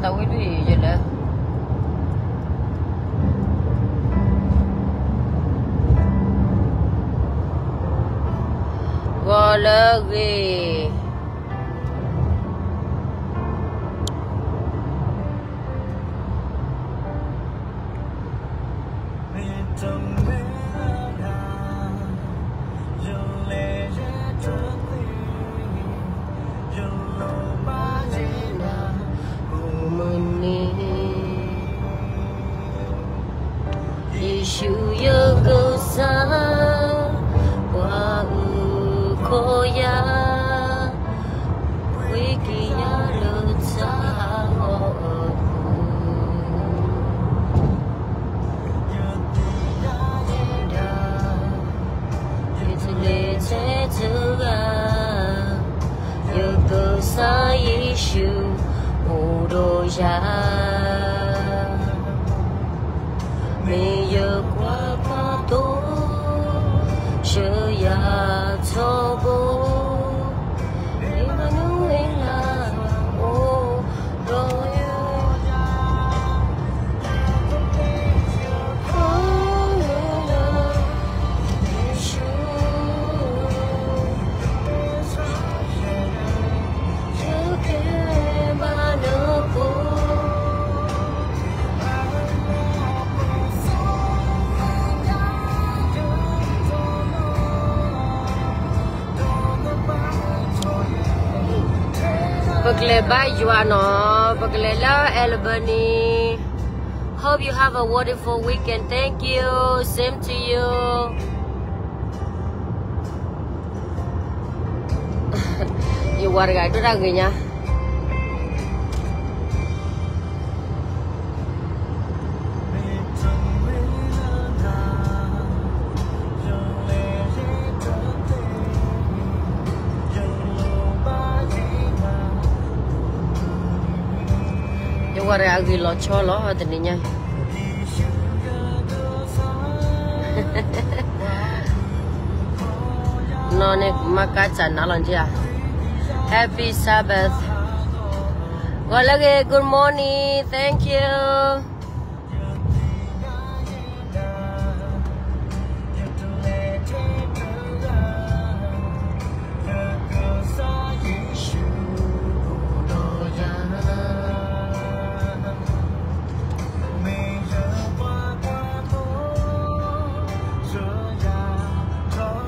သးဝံၣ်ဒုၣ်အံၤယလဲၤ ဂီၤလၢအဂ့ၤ ယ့ၣ်ၡူးယကစၢ်ပှၤအုၣ်ခီယၤ ဝံကယၤလၢတၢ်အီၣ်အပူၤ ယတလဲၤထဲတဂၤ ယကစၢ်ယ့ၣ်ၡူး အိၣ်ဒီးယၤ မ့ၢ်ယကွၢ်ဖးဒိၣ် ဆှၢယၤထီဘိ မ့ၢ်မနုၤဝဲလၢအိၣ်ဒီးယၤ ပကလဲၤဘါယွၤနီၤ, ပကလဲၤလၢ Albany. Hope you have a wonderful weekend. Thank you. Same to you. ယဝၤတဂၤဒိၣ်တၢ်ဂ့ၤညါ ယဝၤတဂၤအဂ့ၢ်လီၤဆီလီၤ တနံၤညါ နီၢ်န့ၣ်မၤကါစၢ်နၤလီၤက့ၤဧါ Happy Sabbath. ဂီၤလၢအဂ့ၤ good morning, thank you.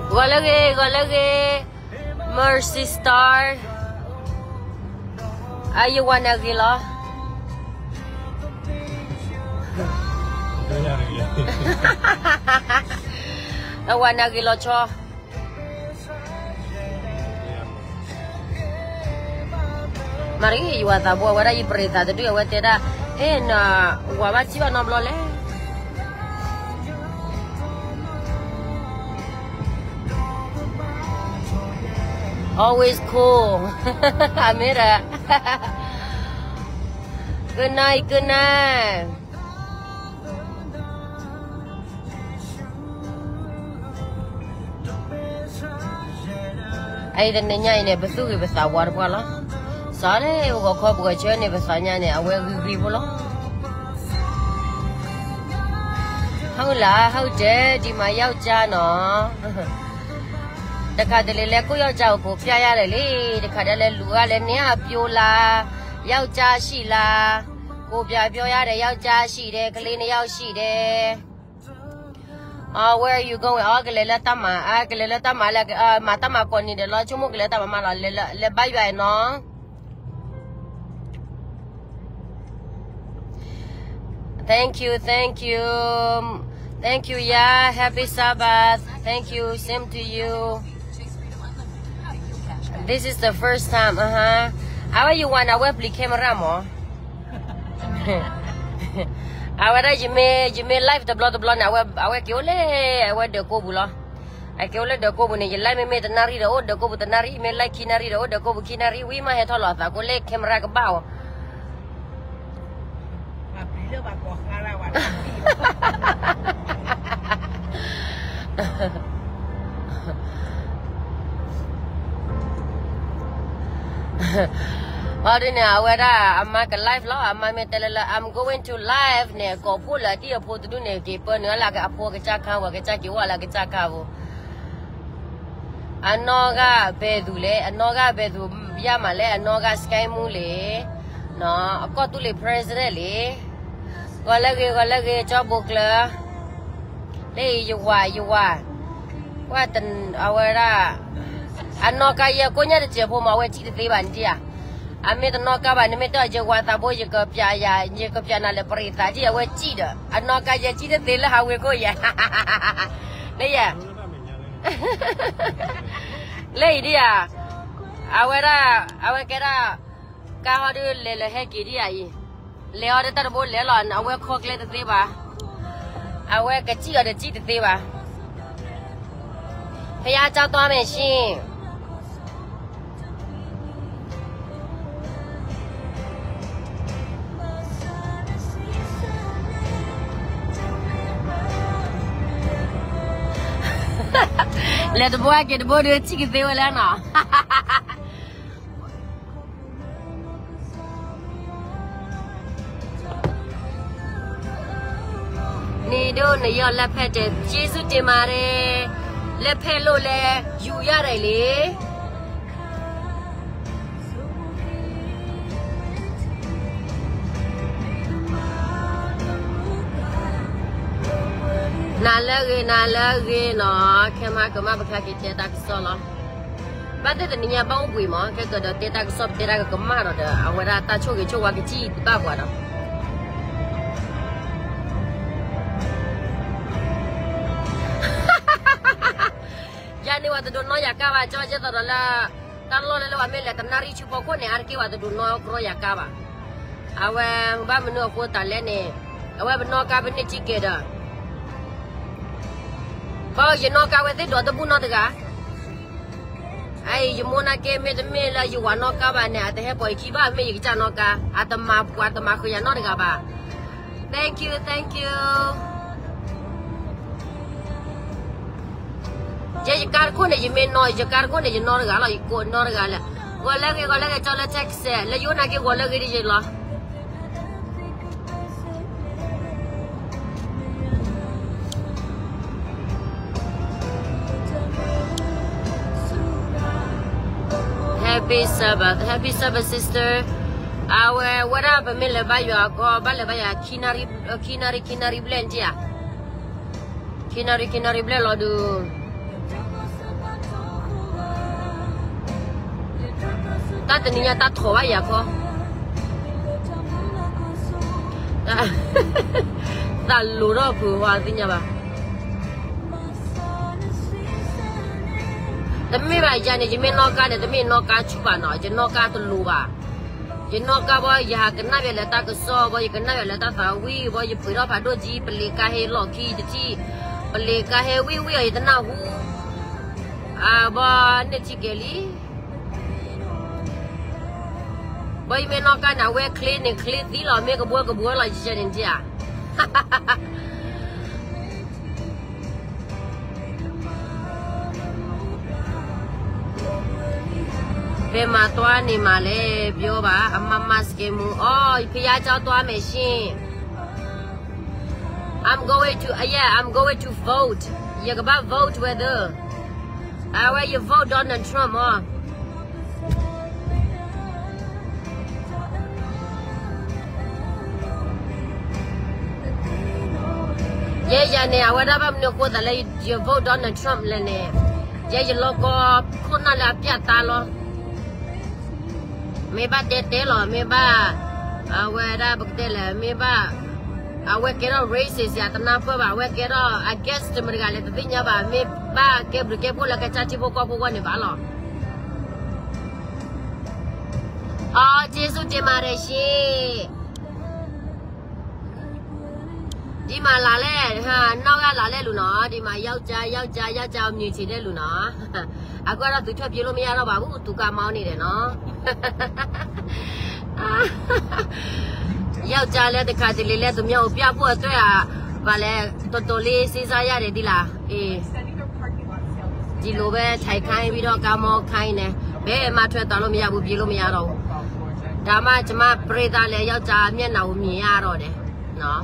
ဂီၤလၢအဂ့ၤ ဂီၤလၢအဂ့ၤ Mercy Star. အယဝၤန့ၣ်အဂ့ၤလီၤ. အဝၤန့ၣ်အဂ့ၤလီၤဆီ မၤတဂ့ၤ ယဝၤသးဘိ အဝဲဒၣ်ယပြ့သးတဒု အဝဲတဲဒၣ် အဲၣ်နၤ ဝၤဘၣ်ထံၣ်ဘၣ်နီတဘျီလဲၣ်. Always cool. အမ့ၢ်ဒၣ် good night, good night. အအံၤတနံၤညါအံၤန့ၣ် ပသူၣ်ဂ့ၤပသးဝါတပှၢ်လီၤ. စးန့ၣ် ပဂီၤခီပဂီၤဆၢန့ၣ် ပသးညါန့ၣ် အဝဲဂ့ၤဂ့ၤဖိလီၤ. ဟးလၢဟးတဲဒ်မး ယောက်ျားနီၤ. တခါတလေလဲၤကိးယောက်ျားကိုပြရတယ်လေ, တခါတည်းလဲၤလူၤဂာ်လဲၣ်န့ၣ် အပြိုလား, ယောက်ျားရှိလား, ကိုပြပြောရတယ် ယောက်ျားရှိတယ်, ကလေးနှစ်ယောက်ရှိတယ်. Where are you going? အကလဲၤလၢတၢ်မၤ, ကလဲၤလၢတၢ်မၤလဲၣ်, မၤတၢ်မၤကိးနံၤဒီးလီၤ, ဆိကမိၣ်ကလဲၤတၢ်မၤမၤလီၤ, လဲၤဘါယွၤနီၤ. Thank you, thank you. Thank you, yeah. Happy Sabbath. Thank you. Same to you. This is the first time, uh-huh. အဝဲယဝၤန့ၣ် အဝဲပျံၤ camera မး. အဝဲဒၣ်ယမ့ၢ် ယမ့ၢ် live တဘျီတဘျီန့ၣ် အဝဲက့ၤအိၣ်လၢ အဝဲဒၢးကိးပူၤလီၤ. အက့ၤအိၣ်လၢဒၢးကိးပူၤန့ၣ် ယ live မ့မ့ၢ်တနၣ်ရံၣ်ဒီးအိၣ်ဒၢးကိးပူၤ, တနၣ်ရံၣ် မ့ၢ် live ခံနၣ်ရံၣ်ဒီးအိၣ်ဒၢးကိးပူၤခံနၣ်ရံၣ်, ဝံၤမးဟဲထီၣ်လီၤအသးကိးလၢ camera ကဘၣ်အီၤ. အ အီၤဒ်န့ၣ် အဝဲဒၣ်အမါက live လီၤ, အမါမ့ၢ်တဲလၢလၢ I'm going to live န့ၣ် ကိးဖှိၣ်လၢအတံၤအဖိတဒူၣ်န့ၣ် က့ၤပၢနုာ်လၢအဖိကစၢ်ခါ ဝဲကစၢ်က့ၤအိၣ်လၢကစၢ်ခါဖိ အနီၢ်ဂၤဘဲသူလဲၣ်, အနီၢ်ဂၤဘဲသူ ယၢ်မးလဲၣ်, အနီၢ်ဂၤ စကဲမူလဲၣ်, အကီၢ်သူလ့ၤ president လဲၣ်, ဂီၤလၢဂ့ၤ ဂီၤလၢဂ့ၤ ကၠီဘိကျၢၤ, လၢအံၤယဝၤ ယဝၤ, ဝဲ အဝဲဒၣ် အနီၢ်ကါယဲကိးညါတစဲးဖိမး အဝဲစံၣ်တသ့ဘၣ်န့ၣ်ဧါ, အမ့ၢ်တနီၢ်ကါဘၣ် နမ့ၢ်တဲအီၤယဝၤသးဘိ ယကပျးယၤ ယကပျးနၤလၢပရံးသးဒ် အဝဲစံၣ်ဒီး အနီၢ်ကါယဲစံၣ်တသ့လၢဟးဝ့ၤခိၣ်ယဲ လၢယဲ လၢအံၤဒ်ဧါ, အဝဲဒၣ် အဝဲကဲဒၣ် ကါဟီဒုးလဲၤလၢဟဲက့ၤဒ်ဧါအံၤ, လဲၤအီၤဒီးတၢ်တဘိလဲၤလီၤ အဝဲခီကျဲတသ့ဘၣ်, အဝဲကစံၣ်အီၤဒီးစံၣ်တသ့ဘၣ်, ဖယါကၠီတွၢ်မဲာ်ဆ့ၣ် လဲၤတဘိက့ၤတဘိဒီး စံၣ်ကသ့ဝဲလဲၣ်နီၤ. န့ၣ်ဒိၣ်န့ၣ်ယီၤလၢဖဲတဲ ကျေးဇူးတင်ပါတယ်, လၢဖဲလိၣ်လဲၤ ယူၤယၤရဲၣ်လံ နၤလၢအဂ့ၤ နၤလၢအဂ့ၤနီၤ, ခဲမးကမၣ်ပခါက့ၤတဲတၢ်ကစီၣ်လီၤ. ဘၣ်သ့ၣ်တနံၤညါဘၣ်အိၣ်ဘှံးမး ခဲကဒီးတဲတၢ်ကစီၣ် ပတဲတၢ်ကကမၣ်ဒီး အဝဲဒၣ်တၢ်ဆိၣ်ဂ့ၤဆိၣ်ဝါကစံၣ်ဘၣ်ပှၤဒီး ယၤန့ၣ် ပှၤတဒိးနီၢ်ယၤကါဘၣ် ကၠီကဲသိးဒီးလၢ တၢ်လီၢ်လၢလၢပှၤမ့ၢ်လဲၤတနၣ်ရံၣ်ဆူဖီခိၣ်န့ၣ် အါတက့ၢ်ပှၤတဒိးနီၢ်ကြီယၤကါဘၣ်. အဝဲဘၣ်မနုၤအဃိသတးလဲၣ်န့ၣ် အဝဲပနီၢ်ကါပန့ၢ်ထံကဲဒီး ဘၣ်ယနီၢ်ကါဝဲသ့ၣ်ဒီးတဘူၣ်နီတဂၤ အအံၤ ယမိၢ်နာ်က့ မ့တမ့ၢ်လၢယဝၤနီၢ်ကါဘၣ်န့ၣ် အတဟဲပိာ်ယခံဘၣ် မ့ၢ်ယကစၢ်နီၢ်ကါ အတမၤပှၤတမၤဃုာ်ယၤနီတဂၤဘၣ်. Thank you, thank you. ယဲယကါတခိၣ်န့ၣ် ယမ့ၢ်နီၢ် ယကါတခိၣ်န့ၣ် ယနီၢ်တဂၤလီၤ ယကိးနီၢ်တဂၤလၢ ဂီၤလၢဂ့ၤ ဂီၤလၢဂ့ၤ ကၠီလၢ Texas လၢယအိၣ်နာ်က့ ဂီၤလၢဂ့ၤဒ်ယဲလီၤ. Happy Sabbath, Happy Sabbath, sister. အဝဲဝဲဒၣ်ပမ့ၢ်လဲၤဘါယွၤအကီၢ် ဘၣ်လဲၤဘါယွၤ ခံနၣ်ရံၣ် ခံနၣ်ရံၣ်ဘျဲၣ်န့ၣ်ဧါ, ခံနၣ်ရံၣ် ခံနၣ်ရံၣ်ဘျဲၣ်လီၤဒုး တၢ်တနံၤညါတၢ်ထိးဘၣ်ယၤခီ, သးလိၤထီၣ်ဖုးဝါသ့ၣ်ညါဘၣ်. တမ့ၢ်ဘၣ်ယၤန့ၣ် ယမ့ၢ်နီၢ်ကါန့ၣ် တမ့ၢ်နီၢ်ကါဆူၣ်ဘၣ်နီၤ ယနီၢ်ကါတလိၤဘၣ်. ယနီၢ်ကါဘီ ယဟးကနၣ်ဘၣ်လၢတၢ်ကစီၣ်ဘီ ယကနၣ်ဘၣ်လၢတၢ်သးဝံၣ်ဘီ ယပှ့ၤထီၣ်ဖးဒိၣ်ကံ ပလ့ၤကါဟဲလီၢ်ခံတထံၣ်, ပလ့ၤကါဟဲဝံၣ်ဝံၣ်အီၤ ယတနၢ်ဟူ, အဘီန့ၣ်ထံကဲလံ. ဘီယမ့ၢ်နီၢ်ကါန့ၣ် အဝဲချ့န့ၣ် ချ့သံလီၤ မ့ၢ်ကဘှီကဘှီလီၤ ယကဲန့ၣ်ဧါ. ဖဲမၤတွါန့ၣ်မးလဲၣ် ပြောပါ အမမစကဲမူ အိ ဖယါကၠီတွါမဲာ်ဆ့ၣ် I'm going to, uh, yeah, I'm going to vote. ယကဘၣ် vote ဝဲသၢ အဝဲယ vote Donald Trump မး. ယဲယၤန့ၣ် အဝဲဒၣ်ဘၣ်မနုၤအဃိသးလၢယ vote Donald Trump လဲၣ်န့ၣ်, ယဲယလီၢ်ကီၢ်ခိၣ်နၢ်လၢအပျၢ်သါလီၤ. မ့ၢ်ဘၣ်တဲတဲလီၤ မ့ၢ်ဘၣ်, အဝဲဒၣ်ပကတဲလဲၣ် မ့ၢ်ဘၣ်, အဝဲကဲထီၣ် racist ယတနၢ်ပၢၢ်ဘၣ် အဝဲကဲထီၣ် against မတဂၤလဲၣ်တသ့ၣ်ညါဘၣ် မ့ၢ်ဘၣ်ကဲဘျုးကဲဖှိၣ်လၢကစၢ်ထံဖိကီၢ်ဖိဂီၢ်န့ၣ်ဘၣ်လီၤ. အိ ကျေးဇူးတင်ပါတယ်ရှင်. ဒ်မးလၢ်လဲၣ်, နီၢ်ဂၤလၢ်လဲၣ်လူၤနီၤ, ဒ်မး ယောက်ျား ယောက်ျား ယောက်ျား မြင်ချင်တဲ့လူၤနီၤ. အခုကတော့ သူထွက်ပြေးလို့မရတော့ပါဘူး, သူကားမောင်းနေတယ်နော်. ယောက်ျားလည်းတစ်ခါတလေလဲ သူများကိုပြဖို့အတွက် ဗာလဲ တော်တော်လေး စဉ်းစားရတယ် ဒ်လၢ, အေး, ဒီလိုပဲ ထိုင်ခိုင်းပြီးတော့ ကားမောင်းခိုင်းနေ, ဘယ်မှထွက်သွားလို့မရဘူး, ပြေးလို့မရတော့ဘူး. ဒါမှ ကျွန်မ ပြသလဲ ယောက်ျားမျက်နှာကို မြင်ရတော့တယ်နော်.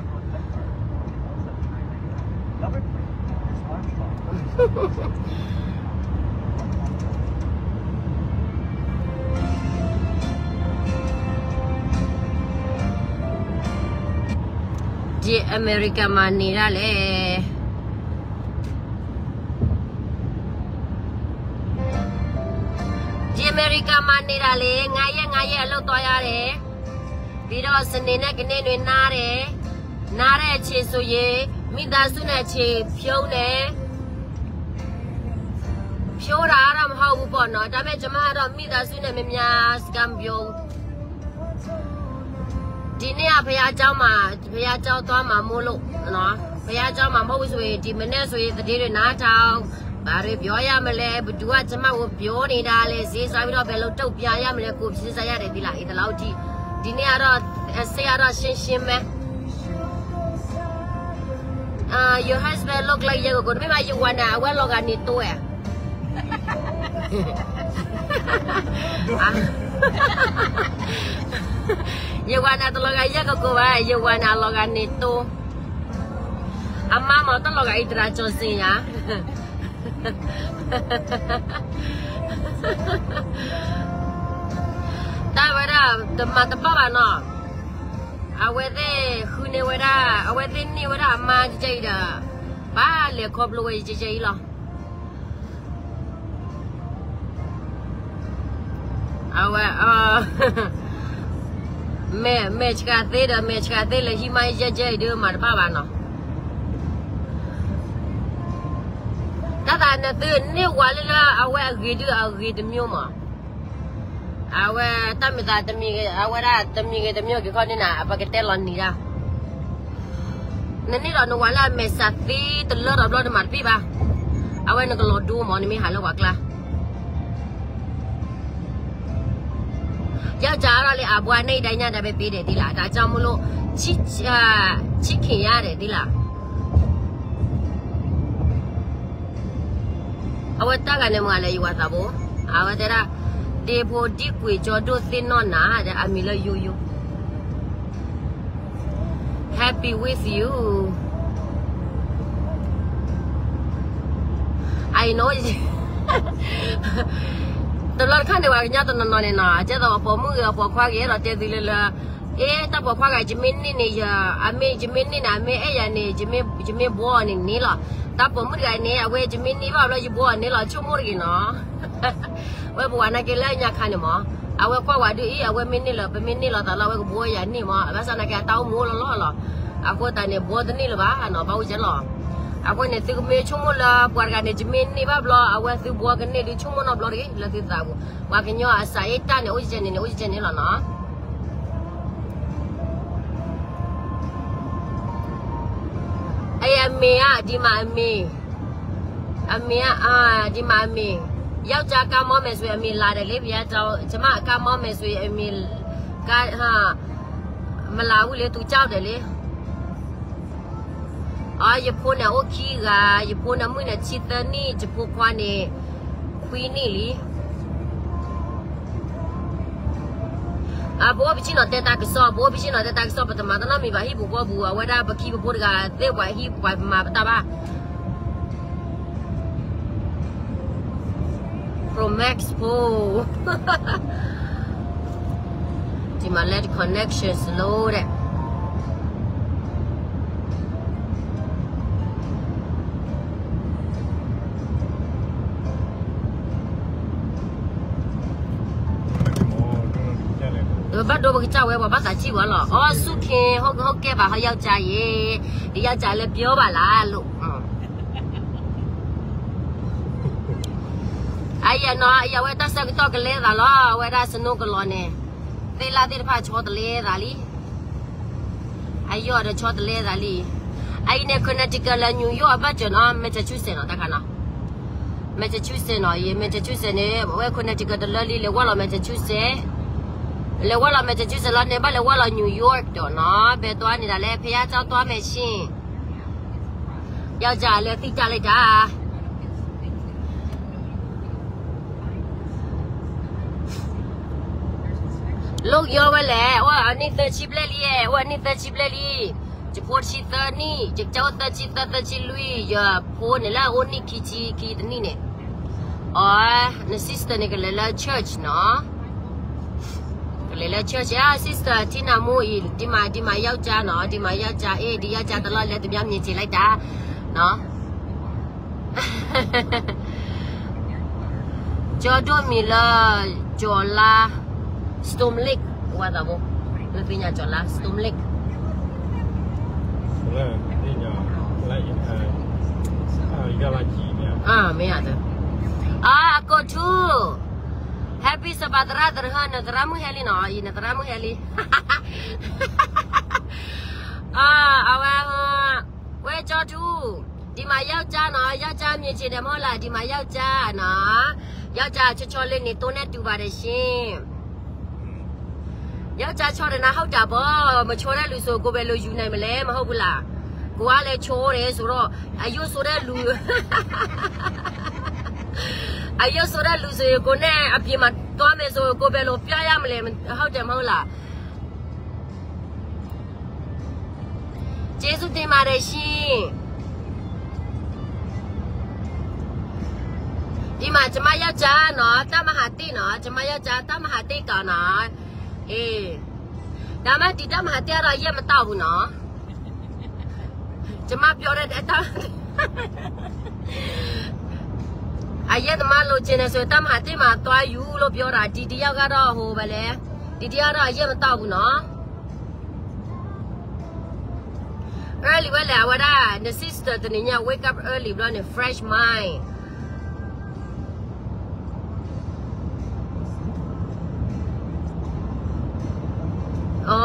ဒီအမေရိကမှာနေတာလေ. ဒီအမေရိကမှာနေတာလေ, ငါးရက်ငါးရက် အလုပ်သွားရတယ်. ပြီးတော့ စနေနဲ့ ကနေ့တွေ နားတယ်. နားတဲ့အချိန်ဆိုရင် မိသားစုနဲ့ အချိန်ဖြုန်းတယ်. ဖြုန်းတာတော့ မဟုတ်ဘူးပေါ့နော်. ဒါပေမဲ့ ကျွန်မကတော့ မိသားစုနဲ့ များများ စကားမပြောဘူး. ဒီနေ့က ဘုရားကျောင်းမှာ ဘုရားကျောင်းသွားမှာမို့လို့နော်. ဘုရားကျောင်းမှာ မဟုတ်ဘူးဆိုရင် ဒီမနက်ဆိုရင် သတင်းတွေ နားထောင်, ဘာတွေ ပြောရမလဲ, ဘယ်သူက ကျွန်မကို ပြောနေတာလဲ, ဈေးစားပြီးတော့ ဘယ်လို တုံ့ပြန်ရမလဲ, ကိုယ် စဉ်းစားရတယ် သိလား, ဒီလောက်ထိ. ဒီနေ့ကတော့ အစိတ်ကတော့ ရှင်းရှင်းပဲ. အာ, your husband look like ရဲကကို, တမ့ၢ်ဘၣ်, ယဝၤန့ၣ် အဝဲလီၤဂာ်န့ၣ် တိုးဧါ. ယဝၤန့ၣ် တလီၤဂာ် ရဲကကို ဘၣ်, ယဝၤန့ၣ် အလီၤဂာ်န့ၣ် တိုး. အမါမး တလီၤဂာ် အံၤ သရၣ်ကျော်စိန် ယၤ. တၢ်ဝဲဒၣ် တမၤတဘၣ်ဘၣ်နီၤ. အဝဲသ့ၣ်ဃုန့ၢ်ဝဲဒၣ်, အဝဲသ့ၣ်န့ၢ်ဝဲဒၣ်အမါ ကဲအံၤဒီး ဘၣ်လဲၤခီဖျိဝဲ ကဲအံၤလီၤ. အဝဲ မဲာ်ဆှးသ့ဒီး မဲာ်ဆှးသ့ လဲၤဟံးမါယဲယဲအံၤဒီး မၤတဘၣ်ဘၣ်နီၤ. တၢ်သး နသုန့ၢ်ဝၤလၢလၢ အဝဲအဂ့ၤဒုး အဂ့ၤတမျိုးမး. အဝဲတၢ်မ့ၢ်သး အဝဲဒၣ်တမံၤဂ့ၤတမံၤ က့ၤခီန့ၣ်နၤ ပကတဲလီၤနံၤဒၣ်. နန့ၢ်ဒီးနဝၤလၢအမဲာ်ဆှးသ့တလၢဒီးဘျီ နမၤတဘၣ်ဘၣ်. အဝဲနကလီၤဒိမး နမ့ၢ်ဟးလၢပှၤကျါ. ယောက်ျားအီၤလၢအဘွားန့ၣ် ဒိးညါဒၣ်ပဲ ပေးတယ် သိလား, ဒါကြောင့်မို့လို့ ချစ်, ချစ်ခင်ရတယ် သိလား. အဝဲတၢ်ဂၤန့ၣ်မၤလဲၣ် ယဝၤသးဘိ, အဝဲတဲဒၣ် ဒ့ဖိဒံကွံာ်ကၠီဒိၣ်သ့ၣ်နီၣ်နၤ အမံၤလၢယိယိ Happy with you. I know. တဘျီတခါန့ၣ် ပှၤကညီတနီၤနီၤန့ၣ်နီၤ အကဲသိးပိာ်မုၣ်ဂ့ၤ ပိာ်ခွါဂ့ၤ အဲၣ်ဒိးတဲသုလၢလၢ အ့ တၢ်ပိာ်ခွါဂၤ ယမ့ၢ်န့ၢ်န့ၣ် ယမ့ၢ်, ယမ့ၢ်န့ၢ်န့ၣ် အမ့ၢ်အဲၣ်ယၤန့ၣ် ယမ့ၢ်ဘှီအီၤန့ၣ်န့ၢ်လီၤ. တၢ်ပိာ်မုၣ်တဂၤန့ၣ် အဝဲယမ့ၢ်န့ၢ်ဘၣ်ဘျီ ယဘှီအီၤန့ၢ်လီၤ ဆိကမိၣ်တဂ့ၤနီၤ. ဝဲပဝၤနာ်က့လၢညါခါန့ၣ်မး, အဝဲကွၢ်ဝဲဒုးအံၤ အဝဲမ့ၢ်န့ၢ်လီၤ ပမ့ၢ်န့ၢ်လီၤသးလီၤ အဝဲကဘှီယၤန့ၢ်မး, ဘၣ်ဆၣ်နာ်က့အတၢ်အိၣ်မူအိၣ်လီၤလီၤလီၤ. အဃိသတးန့ၣ် ဘှီတန့ၢ်လၢၤဘၣ်နီၤ ဘၣ်ဝံၣ်ကဲလီၤ. အဃိန့ၣ် သုကမ့ၢ်ဆိကမိၣ်လၢပှၤတဂၤန့ၣ် ယမ့ၢ်န့ၢ်ဘၣ်ဘျီ အဝဲသုဘှီကန့ၢ်ဒုး ဆိကမိၣ်နီတဘျီတဂ့ၤ လၢသုသးပူၤ. ပှၤကညီအစးအ့ၣ်တၢ်န့ၣ် အိၣ်ယဲန့ၣ်န့ၣ် အိၣ်ယဲန့ၣ်လီၤနီၤ. အမ့ၢ်ဧါ, ဒီမှာအမ့ၢ်, အမ့ၢ်ဧါ, ဒီမှာအမ့ၢ်, ယောက်ျားကားမောင်းမယ်ဆိုရင် အမ့ၢ်လာတယ်လေ, ဘုရားကျောင်း, ကျွန်မကားမောင်းမယ်ဆိုရင် အမ့ၢ်, ကား, မလာဘူးလေ, သူကြောက်တယ်လေ. အ ယဖိန့ၣ်အိၣ်ခံဂၤ, ယဖိန့ၣ်မုၣ်န့ၣ် ဆံသၢနံၣ်, ယဖိခွါန့ၣ် ခွံနံၣ်လံ. အ ပအိၣ်ပဆ့ၣ်နီၤတဲတၢ်ကစီၣ်, ပအိၣ်ပဆ့ၣ်နီၤတဲတၢ်ကစီၣ်, ပတမၤတၢ်နီတမံၤဘၣ် ဟံၣ်ပူၤဃီပူၤ, အဝဲဒၣ်ပခံပဖိတဂၤသ့ၣ် ပှၤဟံၣ်ပှၤမၤပတၢ်ဘၣ်. Pro Max Pro. ဒီမှာလဲ connection slow တဲ့. ဘၣ်ဒိပကစၢ်ဝဲ ပှၤဘၣ်သးစံၣ်ဝဲလီၤ. အီ ဆူၣ်ခ့, ဟုတ်ကဲ့ပါ ဟောယောက်ျားရေ, ဒီယောက်ျားလည်းပြောပါလားလို့. အယနီၤ အယဝဲတၢ်ဆၢကတီၢ်ကလဲၤသးလီၤ, အဝဲဒၣ် snow ကလီၤန့ၣ်, သ့ၣ်လၣ်သ့ၣ်တဖၣ်ဆီတလဲသးလံ. အယီၢ်ဒီးဆီတလဲသးလံ. အအံၤန့ၣ် Connecticut လၢ New York အဘၣ်စၢၤနီၤ, Massachusetts နီၤ တၢ်ခါနီၤ. Massachusetts နီၤ, ယ Massachusetts န့ၣ် အဝဲ Connecticut တလၢလံ, လဲၤဝဲလီၤ Massachusetts. လဲၤဝဲလီၤ Massachusetts လီၤန့ၣ် ဘၣ်လဲၤဝဲလီၤ New York ဒီးနီၤ, ဘယ်သွားနေတာလဲ, ဘုရားကျောင်းသွားမယ်ရှင်. ယောက်ျားလည်းသိတတ်လိုက်တာ. လိၣ်ယီဝဲလဲၣ်, အိၣ်အနံၣ်သၢဆံဘျဲၣ်လံ, အိၣ်အနံၣ်သၢဆံဘျဲၣ်လံ, ယဖိတဆံသၢနံၣ်, ယကၠိသၢဆံသၢ သၢဆံလွံၢ်, ယဖိန့ၣ်လၢအအိၣ်နံၣ်ခံဆံခံတနံၣ်န့ၣ်, အီ, န sister န့ၣ် ကလဲၤလၢ church နီၤ, ကလဲၤလၢ church ဧါ, sister ထံနၤမူအံၤ, ဒံးမး ဒံးမး ယောက်ျားနီၤ, ဒံးမး ယောက်ျား, အ့ၣ် ဒံး ယောက်ျား တလီၢ်လဲၤတမၠါ မြင်ချင်လိုက်တာနီၤ. ကၠီဒိၣ်မံၤလၢ ကၠီၤလါ Storm Lake, ဝဲသးဘိ, လၢသ့ၣ်ညါကၠီၤလါ Storm Lake, လၢသ့ၣ်ညါ, လၢအံၤ, အံၤ, မ့ၢ်ဧါ, အကိးထူ, Happy စးဘၤ သရၣ်သရၣ်, နသရၣ်မုၣ်ဟဲလံနီၤ, အံၤ နသရၣ်မုၣ်ဟဲလံ, အဝဲ, ဝဲကၠီထူ, ဒံးမး ယောက်ျားနီၤ, ယောက်ျား မြင်ချင်တယ်မဟုတ်လား, ဒံးမး ယောက်ျားနီၤ, ယောက်ျား ချောချောလေး နေသုံးနဲ့တူပါတယ်ရှင်, ယောက်ျားချောတယ်နော်, ဟုတ်တာပေါ့, မချောတဲ့လူဆို ကိုယ်ဘယ်လိုယူနိုင်မလဲ, မဟုတ်ဘူးလား, ကိုယ်ကလည်းချောတယ်ဆိုတော့, အယိုးဆိုးတဲ့လူ, အယိုးဆိုးတဲ့လူဆိုရင် ကိုယ်နဲ့အပြင်မှာသွားမယ်ဆိုရင် ကိုယ်ဘယ်လိုပြရမလဲ, ဟုတ်တယ်မဟုတ်လား. ကျေးဇူးတင်ပါတယ်ရှင်. ဒီမှာ ကျမယောက်ျားနော်, တမဟာတစ်နော်, ကျမယောက်ျား တမဟာတစ်ကောင်နော်, အေး, ဒါမှ ဒီတမဟာတစ်ကတော့ အရက်မသောက်ဘူးနော်, ကျမပြောတဲ့ အရက်သမားလိုချင်တယ်ဆိုရင် တမဟာတစ်မှာသွားယူလို့ပြောတာ, ဒီတယောက်ကတော့ ဟို ဘာလဲ, ဒီတယောက်တော့ အရက်မသောက်ဘူးနော်. Early ဝဲလဲၣ်, အဝဲဒၣ် န sister တနံၤညါ wake up early ဘျီန့ၣ် fresh mind. อ๋อ,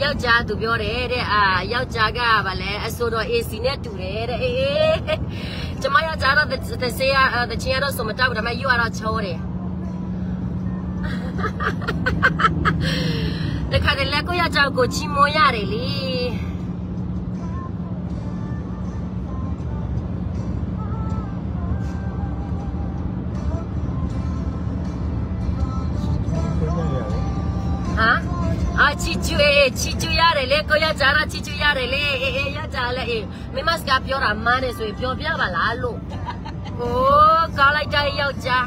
ယောက်ျားသူပြောတယ်တဲ့, ယောက်ျားက ဘာလဲ, အဆိုတော့ AC နဲ့တူတယ်တဲ့, အေး, ကျမယောက်ျားတော့ သ, သ, သချင်းကတော့ ဆိုမတတ်ဘူး, ဒါပေမဲ့ ယိုးကတော့ ချောတယ်. တခါတည်းလဲ ကိုယ့်ယောက်ျားကို ချီးမွမ်းရတယ်လေ. ဟါ, ချီးကျူး, အေး, ချီးကျူးရတယ်လေ, ကိုယ့်ယောက်ျားတော့ ချီးကျူးရတယ်လေ, အေး, အေး, ယောက်ျားလည်း, အေး, မိန်းမစကားပြောတာ မန်းတယ်ဆိုရင် ပြောပြပါလားလို့. အို, ကောင်းလိုက်တာ ယောက်ျား.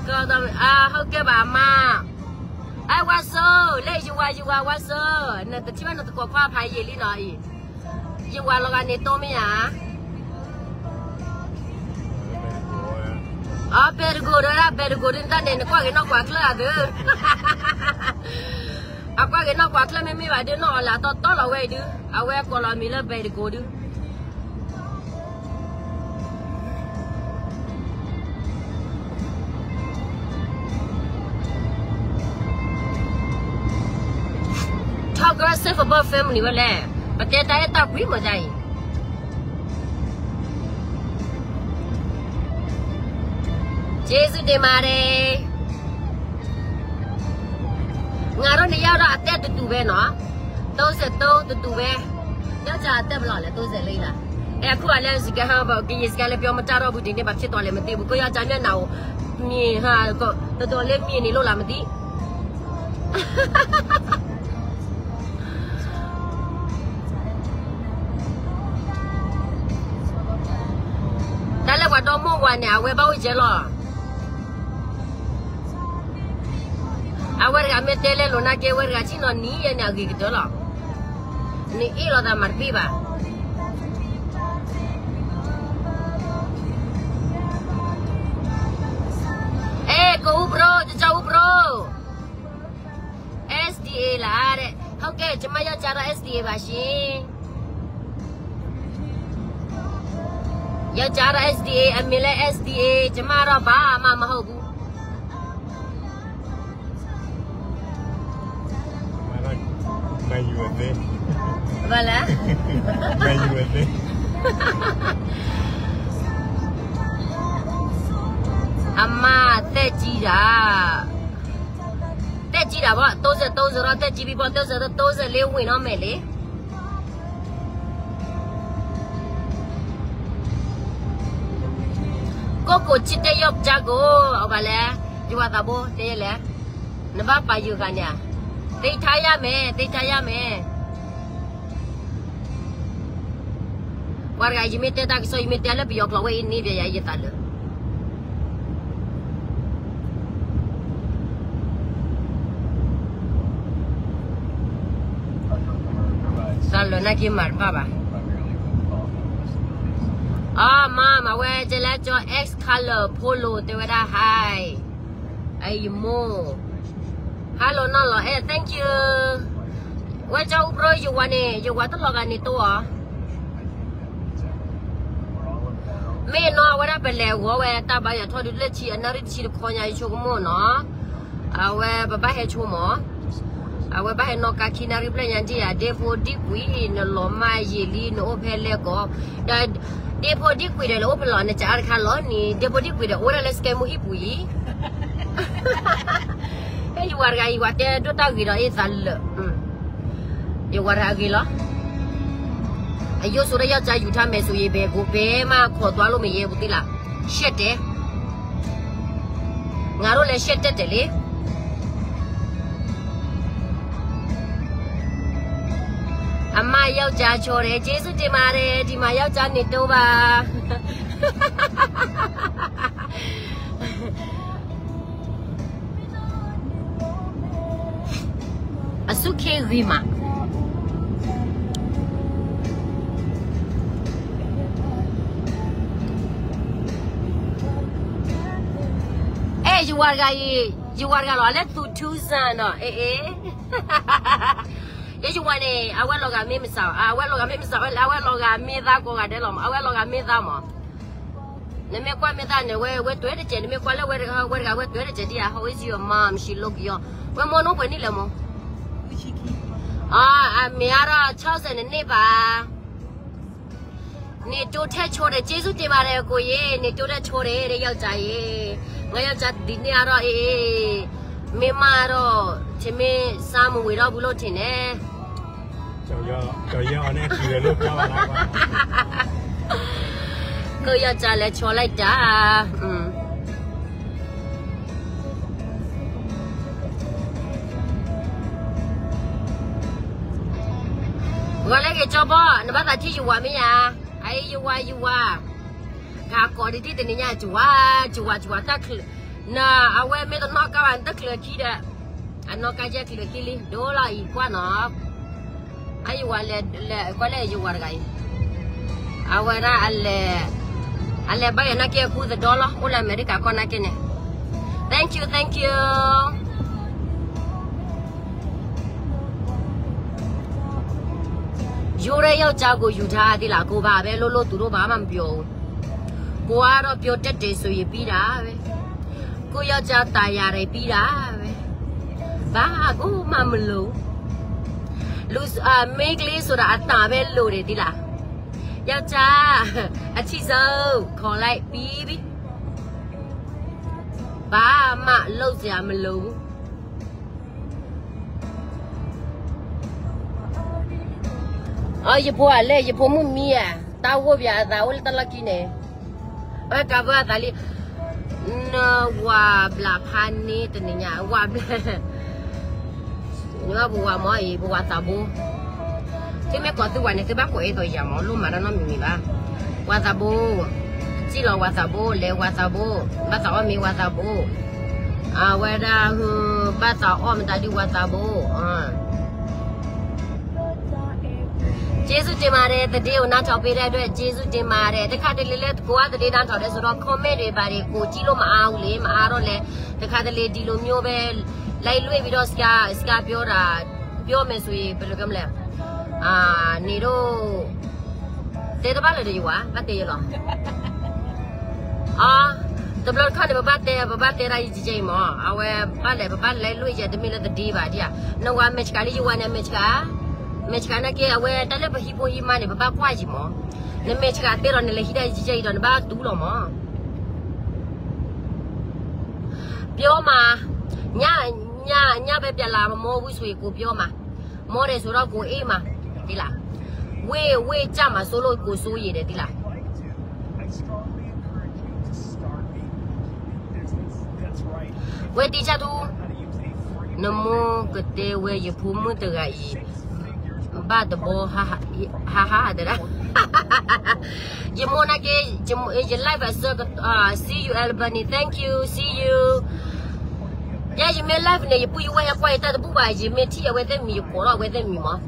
ဟုတ်ကဲ့ပါ အမ. အဲ, ဝါစိ, လၢယဝၤ, ယဝၤ, ဝါစိ, နတထံၣ်ဘၣ်နသကိးခွါဖးယံာ်လံနီၤအံၤ, ယဝၤလီၤဂာ်န့ၣ်တိမ့ၢ်ဧါ. အ, ဘဲတကိးဒီး, ဘဲတကိးဒ်နတၢ်န့ၣ် နကွၢ်ဂ့ၤနီၢ်ကွၢ်ချၢဧါဒုး. အကွၢ်ဂ့ၤနီၢ်ကွၢ်ချၢမ့မ့ၢ်ဘၣ်ဒုး နီၢ်အီၤလၢအတီတီလီၤဝဲအံၤဒုး, အဝဲကိးလီၤမံၤလၢဘဲတကိးဒုး. ထီၣ်ကရၢ Save Abroad Family ဝဲလဲၣ်, ပတဲတၢ်အဲၣ်တၢ်ကွံမတၤအံၤ. ကျေးဇူးတင်ပါတယ်. ငါတို့နှစ်ယောက်တော့ အသက်တူတူပဲနော်, သုံးဆယ့်သုံး တူတူပဲ. ယောက်ျားအသက်ဘယ်လောက်လဲ, သုံးဆယ့်လေးလား. အဲ, အခုကလည်း စကားဟောင်းပေါ့, ကရင်စကားလည်း ပြောမတတ်တော့ဘူး, ဒီနေ့ဘာဖြစ်သွားလဲ မသိဘူး. ကိုယ့်ယောက်ျားမျက်နှာကို မြင်ဟာ, တော်တော်လေးမြင်နေလို့လား မသိ. တၢ်လၢပှၤဒီမိၢ်ဝၤန့ၣ် အဝဲဘၣ်အိၣ်ကဲလီၤ. အဝဲတဂၤမ့ၢ်တဲလဲလိာ်နာ်က့ အဝဲတဂၤဆ့ၣ်နီၤနံၤယဲန့ၣ် အဂ့ၤကတၢၢ်လီၤ. နအ့ၣ်လိာ်သးမၤတဘ့ၣ်ဘၣ်. အဲ, ကိုဦးဘြိုး, ကျကျဦးဘြိုး. SDA လားတဲ့. ဟုတ်ကဲ့, ကျမယောက်ျားတော့ SDA ပါရှင်. ယောက်ျားတော့ SDA, အမေလည်း SDA, ကျမတော့ဘာမှမဟုတ်ဘူး. မယူဝဲသ့. ဘာလဲ? မယူဝဲသ့. အမ သက်ကြီးတာ, သက်ကြီးတာပေါ့, သုံးဆယ့်သုံးဆိုတော့ သက်ကြီးပြီပေါ့, သုံးဆယ့်သုံး, သုံးဆယ့်လေး ဝင်တော့မယ်လေ. ကိုယ့်ကိုချစ်တဲ့ယောက်ျားကို, အဝဲလဲၣ်, ယဝၤသးဘိ, တဲလဲၣ်. နဘၣ်ပာ်ယဂၤန့ၣ်ဧါ, သ့ၣ်ထါယၢ်မဲာ်, သ့ၣ်ထါယၢ်မဲာ်. ပှၤတဂၤ ယမ့ၢ်တဲတၢ်ကစီၣ် ယမ့ၢ်တဲလၢပယီၤကျိာ်ဝဲအံၤန့ၣ် ပယၤယသးလၢာ် သးလၢာ်နာ်က့မၤတဘၣ်ဘၣ်. အမါ မၤဝဲကဲလၢကၠီ X color polo တဲဝဲဒၣ် hi. အံၤယမိၢ် hello နီၢ်လီၤအဲၣ် thank you. ဝဲကၠီအူပရိ ယဝၤန့ၣ် ယဝၤတလီၤဂာ်န့ၣ်တိၢ်အီၤ မ့ၢ်နီၢ်ဝဲဒၣ်ပလဲၤဂီၤဝဲတၢ်ဘါယွၤထီၣ်ဒုးလၢဆံအနၣ်ရံၣ်တဆံတခီညါ ယဆိကမိၣ်နီၤ. အဝဲပဘၣ်ဟဲဆိမး, အဝဲဘၣ်ဟဲနီၣ်ကါခံနၣ်ရံၣ်ဖျၢၣ်ညါဒံၣ်ဧါ ဒ့ဖိဒံကွံာ် နလီၤမၢ်ယံာ်လံ နအိၣ်ဖဲလဲၣ်ကီး, ဒီးဒ့ဖိဒံကွံာ်ဒီး နအိၣ်ဖဲလီၤ နကအါတခါလီၤန့ၣ် ဒ့ဖိဒံကွံာ်ဒီး အိၣ်ဝဲဒၣ်လၢ scam မူဟံၣ်ပူၤအံၤ ဟဲယဝၤတဂၤအံၤ ဝၤတဲဒိၣ်တၢ်ဂ့ၤဒီးအ့ၣ်သးလၢာ် ယဝၤတဂၤအဂ့ၤလီၤ. အယိၣ်ဆိဒၣ်ယီၢ်ကၠါယူၤထါမဲာ်ဆိယ့ဘဲကိး ဘဲမးခိးသွါလိာ်မ့ၢ်ယဲပူၤသ့လၢ်, ရှဲတဲ, ငါတို့လည်းရှဲတက်တယ်လေ. အမါယောက်ျားချောတယ် ကျေးဇူးတင်ပါတယ် ဒီမှာယောက်ျားနေတိုးပါ. အဆူၣ်ခ့ဂ့ၤမး, အဲၣ် ယဝၤတဂၤအံၤ, ယဝၤတဂၤလီၤ အလဲၤသူၣ်ထူစၢ်နီၤ အ့ၣ်အ့ၣ်, ယဲယဝၤန့ၣ် အဝဲလီၤဂာ်မ့ၢ်မစး, အဝဲလီၤဂာ်မ့ၢ်မစးဝဲလၢ အဝဲလီၤဂာ်မ့ၢ်သးကိးဂၤဒဲးလီၤမး, အဝဲလီၤဂာ်မ့ၢ်သးမး. နမ့ၢ်ကွၢ်မ့ၢ်သးန့ၣ် ဝဲ ဝဲတွဲတကဲး, နမ့ၢ်ကွၢ်လၢဝဲတဂၤ ဝဲတဂၤ ဝဲတွဲတကဲးဒံးဧါ, how is your mom, she look young, ဝဲမိၢ်နအိၣ်ပှဲၤနံၣ်လဲၣ်မး. အမ့ၢ်အါထီၣ် ဆီၣ်စဲးနန့ၢ်ဘၣ်. နေတိုးထက်ချိုတယ် ကျေးဇူးတင်ပါတယ် ကိုရေ, နေတိုးထက်ချိုတယ်တဲ့ ယောက်ျားရေ, ငါယောက်ျားဒီနေ့အါထီၣ် အေး, မ့ၢ်မးအါထီၣ် ထင်မ့ၢ် စားမဝင်တော့ဘူးလို့ထင်တယ်. ကိုယ့်ယောက်ျားလည်းချောလိုက်တာ. ဂီၤလၢဂ့ၤကၠီဘီ နဘၣ်သးထံၣ်ယဝၤမ့ၢ်ဧါ, အအံၤယဝၤယဝၤ, ဂၤကိးဒံးတနံၤညါ ယဝၤ, ယဝၤ ယဝၤတၢ်ချုး, နအဝဲမ့ၢ်တနီၣ်ကါဘၣ် နတချုးခံဒီး, အနီၣ်ကါယဲချုးခံလံ ဒိလီၤအံၤကွၢ်နီၤ. အယဝၤလဲၤ, လဲၤကွၢ်လၢယဝၤတဂၤအံၤ, အဝဲဒၣ်အလဲၤ, အလဲၤဘၣ်ယၤနာ်က့အကူသဒီလီၤ အိၣ်လၢအမဲရကၤကီၢ်နာ်က့န့ၣ်, thank you, thank you. ယိၤရဲယီၢ်ကၠါကိးယူၤထါသ့လၢ ကိးဘၣ်ဖဲလိၣ်လိၣ်သူၣ်ဒိၣ်ဘၣ်မး မပျီၤဧိၤ, ကိးအါထီၣ်ပျီၤတဲာ်တဲာ်ဆိးယံာ်ပံဒၣ်ဝဲ, ကိးယီၢ်ကၠါတၢ်ယၤရဲပံဒၣ်ဝဲ, ဘၣ်ကိးမးမလိၤ, လူ, မ့ၢ်ကျ့ဆိုတာအတၢ်ဖဲလိၤဒံးသ့လၢ, ယီၢ်ကၠါ, အဆံၣ်စၢ, ခိးလိုက်ပံဘံ, ဘၣ်မးလိၤစ့မလိၤ အယဖိအလဲၣ် ယဖိမုၣ်မံဧါ, တၢ်ဂိၢ်ပၠးအသးအိၣ်လၢတၢ်လီၢ်ခံန့ၣ်, အဝဲကးဘၢအသးလံ, နဝၤဘျးဖးန့ၣ်တနံၤညါ ဝၤဘျး, နဘၣ်ပဝၤမ့ၢ်အံၤ ပဝၤသးဘိ, သုမ့ၢ်ကိးသုဝၤန့ၣ် သုဘၣ်ကိးအဲၣ်သိးယၤမ့ၢ် လိၣ်မးတၢ်နီတမံၤမံၤဘၣ်, ဝၤသးဘိ, စံၣ်လီၤဝၤသးဘိ လဲၤဝၤသးဘိ, ဘၣ်သးအီၣ်မ့ၤဝၤသးဘိ, အဝဲဒၣ်, ဘၣ်သးအီၣ်မတၤဒုးဝၤသးဘိ, ကျေးဇူးတင်ပါတယ် သတင်းကိုနားထောင်ပေးတဲ့အတွက် ကျေးဇူးတင်ပါတယ် တခါတလေလဲတကိးသဒ့တၢ်ထီၣ်ဒဲးဆိုတော့ comment တွေဘာတွေကိုကြည့်လို့မအားဘူးလေ မအားတော့လဲ, တခါတလေဒီလိုမျိုးပဲ လိုက်လွှင့်ပြီးတော့ စကားစကားပြောတာ, ပြောမယ်ဆိုရင် ဘယ်လိုပြောမလဲ, အာ, နေတော့ တဲတဘၣ်လၢၤဒီးယဝၤ ဘၣ်တဲယလီၤ, အ, တဘျီတခီန့ၣ် ပဘၣ်တဲ ပဘၣ်တဲဒၣ်ယကဲအံၤမး အဝဲဘၣ်လဲၣ် ပဘၣ်လဲၤလွံၢ်ယဲ တမ့ၢ်လၢသဒ့ဘၣ်ဒံးဧါ, နဝၤမဲာ်ဆှးလံ ယဝၤန့ၣ်မဲာ်ဆှး, မဲာ်ဆှးနာ်က့ အဝဲတၢ်လၢပဟံၣ်ဖိဟံၣ်မါန့ၣ် ပဘၣ်ကွၢ်ယံၤမး, နမဲာ်ဆှးသ့ဒီး နလဲၤဟံးဒၣ်ယကဲအံၤဒီး နဘၣ်တူၢ်လီၤမး ပြောမှာ, ည, ည, ညဘက်ပြန်လာမမိုးဘူးဆိုရင် ကိုပြောမှာ, မိုးတယ်ဆိုတော့ ကိုအေးမှာ, သိလား, ဝေ့, ဝေ့ကျမှာစိုးလို့ ကိုစိုးရိမ်တယ် သိလား, ဝဲတံၤဆၣ်ထူ နမိၢ်ကတဲဝဲယဖိမုၣ်တဂၤအံၤ ဘၣ်တဘီ ဟါဟါ တဲဒၣ် ယမိၢ်နာ်က့ ယ live အဆၢကတီၢ် see you Albany, thank you, see you. ယဲယမ့ၢ် live န့ၣ် ယပုၢ်ယဝဲၢ်ဟဲကွၢ်ယတၢ်တဘူၣ်ဘၣ်, ယမ့ၢ်ထံၣ်အဝဲသ့ၣ်မံၤ ယကိးထီၣ်အဝဲသ့ၣ်မံၤမး.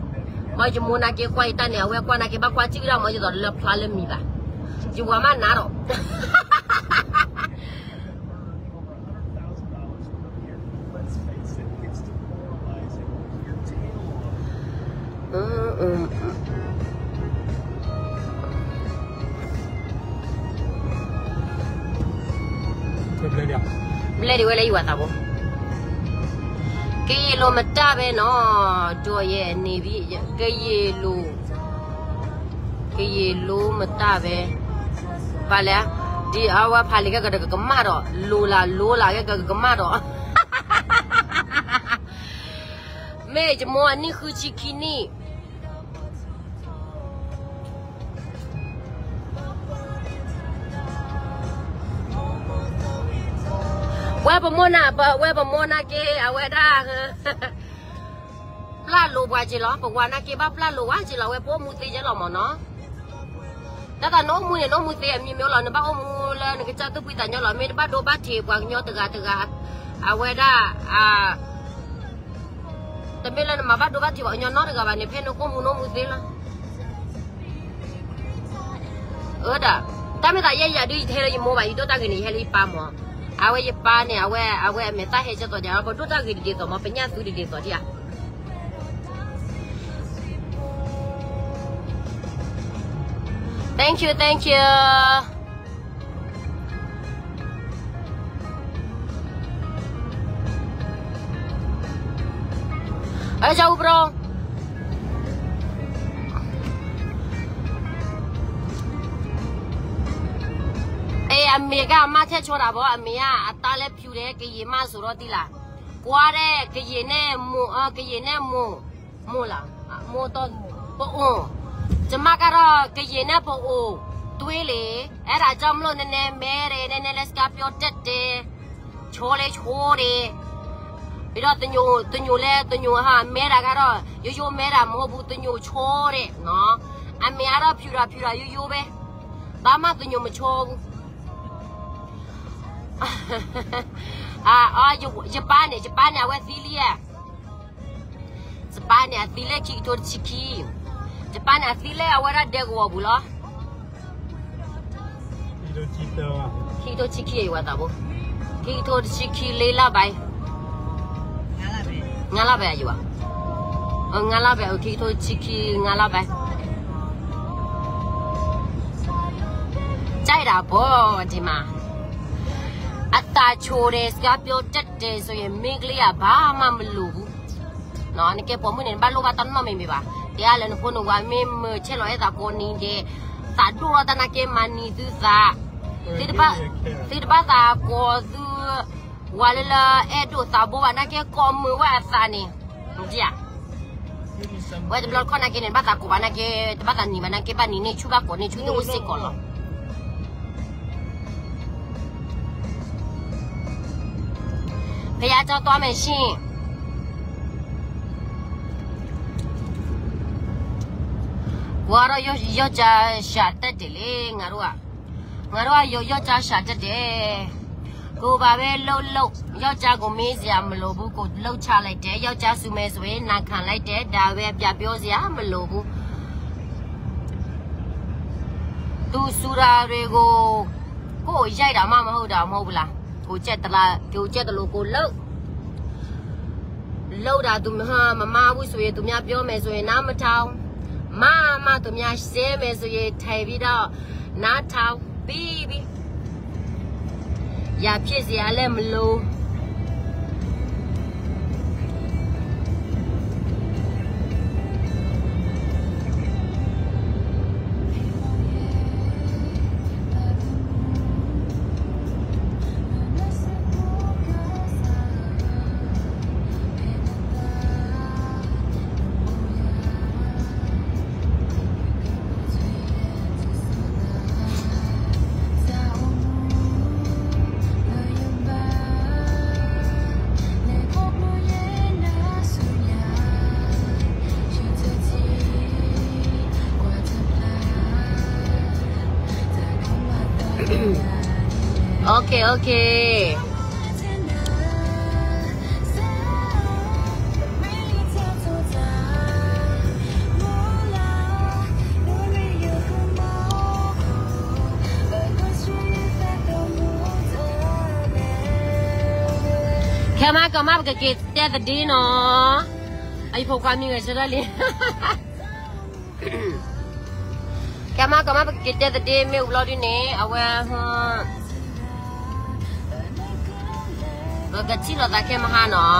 ဘၣ်ယမိၢ်နာ်က့ကွၢ်ယတၢ်န့ၣ် အဝဲကွၢ်နာ်က့ ဘၣ်ကွၢ်ထံၣ်ကဒါမး ယသိးလၢဖျါလၢမံၤဘၣ်. ယဝၤမးနၤဒီး ဘျဲၣ်ဒံးဝဲလၢယဝၤသးဘိ, ကယဲၢ်လိာ်မတၢ်ဘဲနီၤ, ဒီးယဲန့ၣ်ဘံ ကယဲၢ်လိာ် ကယဲၢ်လိာ်မတၢ်ဘဲ, ပှၤလဲၣ်, ဒ်အဝဲဖးလံာ်ကဲကကမၣ်ဒီး လိာ်လၢလိာ်လၢကဲကကမၣ်ဒီး, မ့ၢ်ယမိၢ်အနံၣ်ဃုဆံခံနံၣ် ဝဲပမိၢ်နၤ ဝဲပမိၢ်နာ်က့ အဝဲဒၣ် ပျၢ်လိာ်ပှၤက့လီၤ, ပဝၤနာ်က့ဘၣ်ပျၢ်လိာ်ဝဲက့လီၤ, ဝဲပအိၣ်မူသ့ယဲလီၤမၢ်နီၤ. တၢ်သးနအိၣ်မူန့ၣ် နအိၣ်မူသ့အမံၤမ့ၢ်လီၤ, နဘၣ်အိၣ်မူလၢနကစၢ်သူၣ်ဖှံသးညီလီၤ, မ့ၢ်တဘၣ်ဒိဘၣ်ထံးပှၤကညီတဂၤတဂၤ, အဝဲဒၣ် တမ့ၢ်လၢနမၤဘၣ်ဒိဘၣ်ထံးပှၤကညီနီတဂၤဘၣ်န့ၣ် ဖဲနကအိၣ်မူနအိၣ်မူသ့လီၤ. အၢဒၣ်, တၢ်မ့ၢ်သးယဲယၤဒုး ယတဟဲလၢယမိၢ်ဘၣ်, ယဒိၣ်တၢ်ဂ့ၤန့ၣ် ယဟဲလၢယပၢ်မၢ်. အဝဲယပၢ်န့ၣ် အဝဲ အဝဲအမဲာ်သၣ်ဟဲကဲသိးဒံး, ပဒိၣ်တၢ်ဂ့ၤဒ်သိးမၢ်, ပညၣ်သူဒ်သိးဒံးဧါ. Thank you, thank you. အၢ ကၠီအူဘြီ အ့ အမ့ၢ်ကမၣ်ထဲဆီတၢ်ဘီ, အမ့ၢ်ဧါ အတၢ်လၢဖျူးဒဲး ကယံာ်မးစိးရီတံၢ်လၢ်, ကွၢ်ဒဲး ကယံာ်န့ၣ်မိၢ်, ကယံာ်န့ၣ်မိၢ်, မိၢ်လၢ်, မိၢ်တီ, ပအိၣ်, ကမၣ်ကဒီး ကယံာ်န့ၣ်ပအိၣ်, တွ့လံ, အဲဒါကြောင့်မလို့ နည်းနည်းမဲတယ်, နည်းနည်းလည်း စကားပြောတတ်တယ်, ချောလဲချောတယ်, ပြီးတော့ တညို, တညိုလဲ တညိုဟါ မဲတာကတော့ ရိုးရိုးမဲတာမဟုတ်ဘူး, တညိုချောတယ်နော်, အမေကတော့ ဖြူတာဖြူတာ ရိုးရိုးပဲ, ဘာမှ တညိုမချောဘူး. အာ, ယပၢ်န့ၣ်, ယပၢ်န့ၣ် အဝဲသံလံဧါ. ယပၢ်န့ၣ် အသံလၢခံကထိတဆံခံ, ယပၢ်န့ၣ် အသံလၢအဝဲဒၣ်ဒဲကဝီၤပူၤလီၤ. ခံကထိတဆံခံ ယဝဲသးဘိ, ခံကထိတဆံခံ လေးလပိုင်း, ငါးလပိုင်း အယဝဲ, ငါးလပိုင်း, ခံကထိတဆံခံ ငါးလပိုင်း. ကြိုက်တာပေါ့ ဒီမှာ, အသံချိုတယ်, စကားပြောတတ်တယ်ဆိုရင် မိန်းကလေးက ဘာမှမလိုဘူး. နကဲပိာ်မုၣ်န့ၣ် နဘၣ်လိၣ်ဘၣ်တၢ်နီတမံၤမံၤဘၣ်. တဲအါလၢနဖိနဝၤမ့ၢ်မုာ်ဆဲးလီၤအဲၣ်သးကိးနံၤဒဲး, သးဒိၣ်ထီၣ်တၢ်နာ်က့ မၤနံၤသုသး, သုတဘၣ်သးကိးသု ဝၤလၢလၢအဲၣ်ဒိးသးဘိဘၣ်နာ်က့ ကိးမုာ်ဝဲအသးန့ၣ်, ဧါ. ဝဲတဘျီတခီၣ်နာ်က့န့ၣ် ဘၣ်သးကိးဘၣ်နာ်က့, တဘၣ်သးနံၤဘၣ်နာ်က့ ဘၣ်နံၤန့ၢ်ဆူၣ်ဘၣ်ကိးန့ၢ်ဆူၣ်သ့အိၣ်စ့ၢ်ကီးလီၤ. ဘုရားကျောင်းသွားမယ်ရှင်. ကိုကတော့ ယောက်ျားရှာတတ်တယ်လေ, ငါတို့က, ငါတို့က ယောက်ျားရှာတတ်တယ်. ကိုယ်ပါပဲလှုပ်လှုပ်, ယောက်ျားကိုမေးစရာမလိုဘူး, ကိုယ်လှုပ်ချလိုက်တယ်, ယောက်ျားဆူမယ်ဆိုရင် နာခံလိုက်တယ်, ဒါပဲပြပြောစရာမလိုဘူး. သူဆိုတာတွေကို ကိုယ့်ကိုရိုက်တာမှမဟုတ်တာမဟုတ်ဘူးလား? ကိုယ်ကြိုက်သလား, ကိုယ်ကြိုက်သလိုကိုယ်လုပ်. လုပ်တာသူမမအားဘူးဆိုရင် သူများပြောမယ်ဆိုရင် နားမထောင်. မမသူများရှဲမယ်ဆိုရင် ထိုင်ပြီးတော့နားထောင်ပြီးပြီ. ရဖြစ်စရာလည်းမလို. Okay. ခဲမးကမၣ် ပကက့ၤတဲသဒ့နီၤ, အဖိခွါမံၤဂဲၤဆၢထၢၣ်လံ. ခဲမးကမၣ် ပကက့ၤတဲသဒ့ မ့ၣ်အူဘျီဒုန့ၣ် အဝဲ ပကထံၣ်လိာ်သးခဲမဟါနီၤ.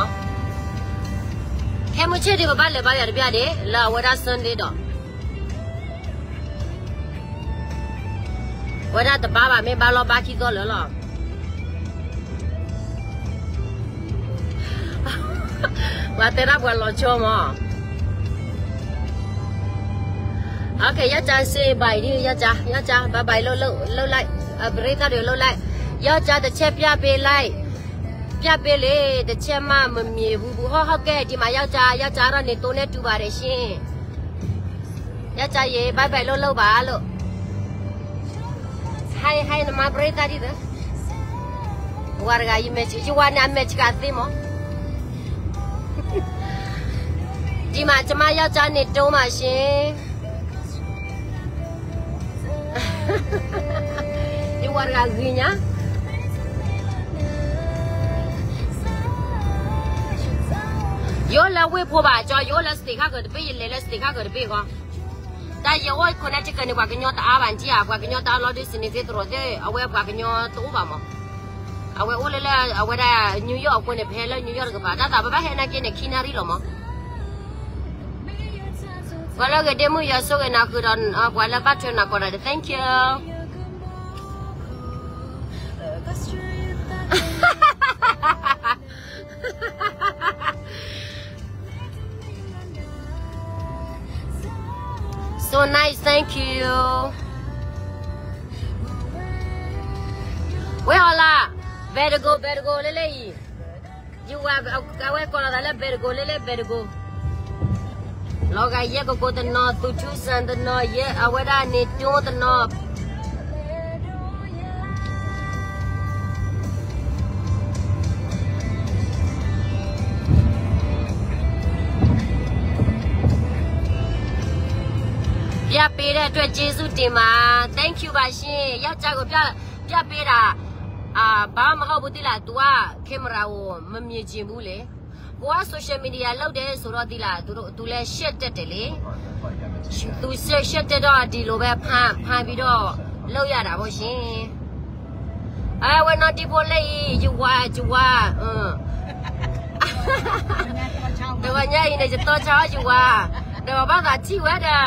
ခဲမုၢ်ဆ့ၣ်ဒု ပဘၣ်လဲၤဘါယွၤတဘျီဒ့ လၢအဝဲဒၣ် Sunday ဒီး ဝဲဒၣ်တဘါဘၣ် မ့ၢ်ဘါလီၤဘါခံသီလၢာ်လီၤ. ပှၤတဲဒၣ်ပှၤလီၤဆီမး. Okay, ယောက်ျား say bye ဒီး ယောက်ျား, ယောက်ျား bye bye လုပ်လုပ်လိုက်, အပရိသတ်တွေလုပ်လိုက်, ယောက်ျား တစ်ချက်ပြပေးလိုက်, ပြပေးလေ, တစ်ချက်မှမမြင်ဘူးဘူး. ဟုတ်ဟုတ်ကဲ့, ဒီမှာယောက်ျား, ယောက်ျားတော့နေတိုးနဲ့တူပါတယ်ရှင်. ယောက်ျားရေ bye bye လုပ်လုပ်ပါလို့. Hi hi နမပရိသတ်ဒီး ဝါတဂၤ ယမဲာ်, ယဝါန့ၣ်အမဲာ်ချံကသ့မး. ဒီမှာကျမယောက်ျားနေတိုးမှာရှင်. ယဝါတဂၤဂ့ၤညါ. ယအိၣ်လၢဝ့ၢ်ဖိဘၣ်ကၠီ, ယအိၣ်လၢ state ခါကတဘ့ၣ်, ယလဲၤလၢ state ခါကတဘ့ၣ်ဃီ. တၢ်ယအိၣ် Connecticut န့ၣ် ပှၤကညီတအါဘၣ်နထံၣ်ဧါ, ပှၤကညီတအါလီၤဒုး စနေသ့တရိးသ့ၣ်, အဝဲပှၤကညီတအိၣ်ဘၣ်မး. အဝဲအိၣ်လၢလၢ အဝဲဒၣ် New York အဃိန့ၣ် ပဟဲလၢ New York တကပၤ, တၢ်သးပဘၣ်ဟဲနာ်က့န့ၣ် ခံနၣ်ရံၣ်လီၤမး. ပှၤလၢဂ့ၤဒ့မုၣ် ယွၤဆိၣ်ဂ့ၤနၤဃုာ်ဒီး ပှၤလၢဘၣ်ထွဲနၤကိးဂၤဒဲး thank you. So nice, thank you. ဝဲဟီလာ, ဘဲတကိး ဘဲတကိး လၢလၢအံၤ, ယဝၤ အဝဲကိးလီၤသးလၢ ဘဲတကိး လၢလၢ ဘဲတကိး. လီၤဂာ်ယဲၢ်ကကိးတနီၤ, သူထူစၣ်တနီၤ, ယဲၢ်အဝဲဒၣ်န့ၣ်တိတနီၤ. ပြပေးတဲ့အတွက်ကျေးဇူးတင်ပါ, thank you ပါရှင်. ယောက်ျားကိုပြပြပေးတာ, ဘာမှမဟုတ်ဘူး သိလား, သူက camera ကိုမမြင်ချင်ဘူးလေ. ကိုက social media လုပ်တယ်ဆိုတော့ သိလား, သူလည်း ရှက်တတ်တယ်လေ. သူ ရှက်တတ်တော့ ဒီလိုပဲ ဖမ်းဖမ်းပြီးတော့ လုပ်ရတာပေါ့ရှင်. အဲ ဝဲနီၢ်ဒံဖိလၢအံၤ ယဝၤ ယဝၤ, တဝၤညါအံၤန့ၣ် ယတီဆါအီၤ ယဝၤ, ဒီးဘၣ်သးထံၣ်ဝဲဒီး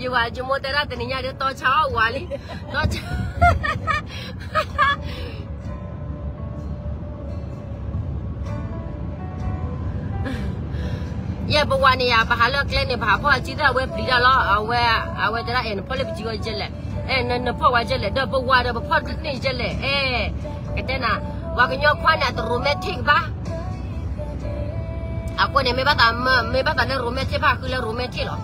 ယဝၤ ယမိၢ်တဲဒၣ် တနံၤညါဒီး တီဆါအီၤဝၤလံ, တီဆါ ယဲ ပဝၤန့ၣ်ယၤ ပဟးလၢကျဲန့ၣ် ပဟးဖီၣ်အစုသၣ် အဝဲပျံၤတၢ်လီၤ. အဝဲ အဝဲတဲဒၣ် အဲ နဖီၣ်လၢပစုဝဲယဲလဲၣ်, အဲ နဖီၣ်ဝဲယဲလဲၣ်, ဒီးပဝၤဒီး ပဖီၣ်န့ၢ်ယဲလဲၣ်, အဲ ကတဲနၤ, ပှၤကညီခွါန့ၣ် အတ romantic ဘၣ်. အဃိန့ၣ် မ့ၢ်ဘၣ်သး မ့ၢ်ဘၣ်သးလၢ romantic ဘၣ်ဃုလၢ romantic လီၤ.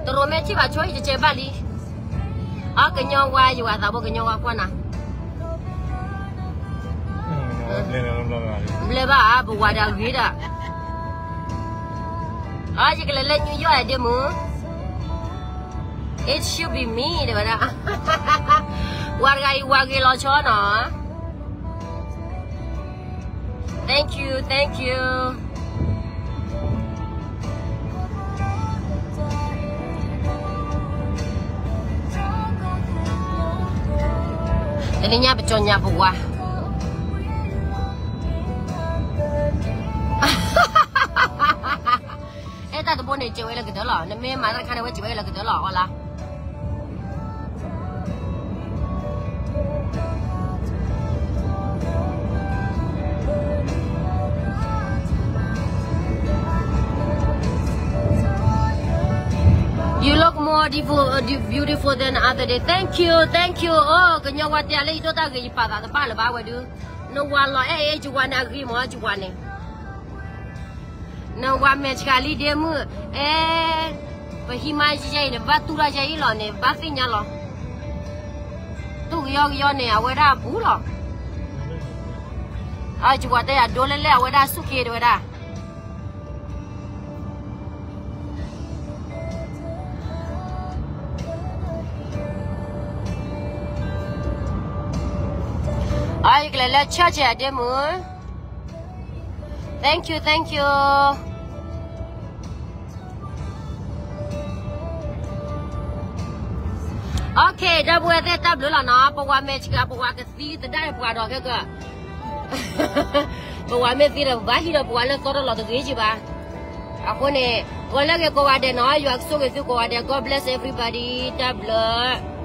တ romantic ဘၣ် ဆိယတကဲဘၣ်လံ. အကညီဝါ ယဝၤသးဘိ ကညီဝါကွၢ်နၤ. ဘျဲဘၣ် ပဝၤဒီးဂ့ၤဒီး. အ ယကလဲၤလၢ New York ဒ့မုၢ်. It should be me တဲဝဲဒၣ်. ဝၤတဂၤအံၤ ဝၤဂ့ၤလီၤဆီနီၤ. Thank you, thank you. တနံၤညါပကြော်ညာပဝါ. အဲ တၢ်တဘိန့ၣ် စၢၤဝဲလၢကတၢၢ်လီၤ. နမ့ၢ်မၤတၢ်တခါန့ၣ် ဝဲစၢၤဝဲလၢကတၢၢ်လီၤ အီလါ. You look more beautiful, uh, beautiful than the other day. Thank you, thank you. အိ ကညီဝါတဲလၢယဒိၣ်တၢ်ဂ့ၤ ယပာ်သးတဘၣ်လၢၤဘၣ်ဝဲဒုး. နဝၤလီၤအဲၣ်အဲၣ် ယဝၤန့ၣ်အဂ့ၤမး ယဝၤန့ၣ်. နဝၤမဲာ်ဆှးလံဒ့မုၣ်, အဲ, ပဟံးမါယဲအံၤန့ၣ် ဘၣ်တူၢ်ထီၣ်ယဲအံၤလီၤန့ၣ် ဘၣ်သ့ၣ်ညါလီၤ. သူၣ်ကယီကယီန့ၣ် အဝဲဒၣ်အပူၤလီၤ. အယဝၤတဲယၤဒိလဲၣ်လဲၣ် အဝဲဒၣ်ဆူၣ်က့ၤတဲဝဲဒၣ်. အယကလဲၤလၢ church အဒ့မုၣ်. Thank you, thank you. Okay, ဒီပုၢ်ဝဲၢ်သ့ၣ်တၢ်ဘျုးလီၤနီၤ, ပဝၤမဲာ်ဆှး ပဝၤကသံသဒၣ်ပှၤဒီးခဲကၢ, ပဝၤမ့ၢ်သံဒီး ပဘၣ်ဟံးဒီးပဝၤလၢသီတလီၤတဂ့ၤကံဘၣ်. အဃိန့ၣ် ဂီၤလၢဂ့ၤကိးဂၤဒဲးနီၤ, ယွၤကဆိၣ်ဂ့ၤသုကိးဂၤဒဲး, God bless everybody, တၢ်ဘျုး.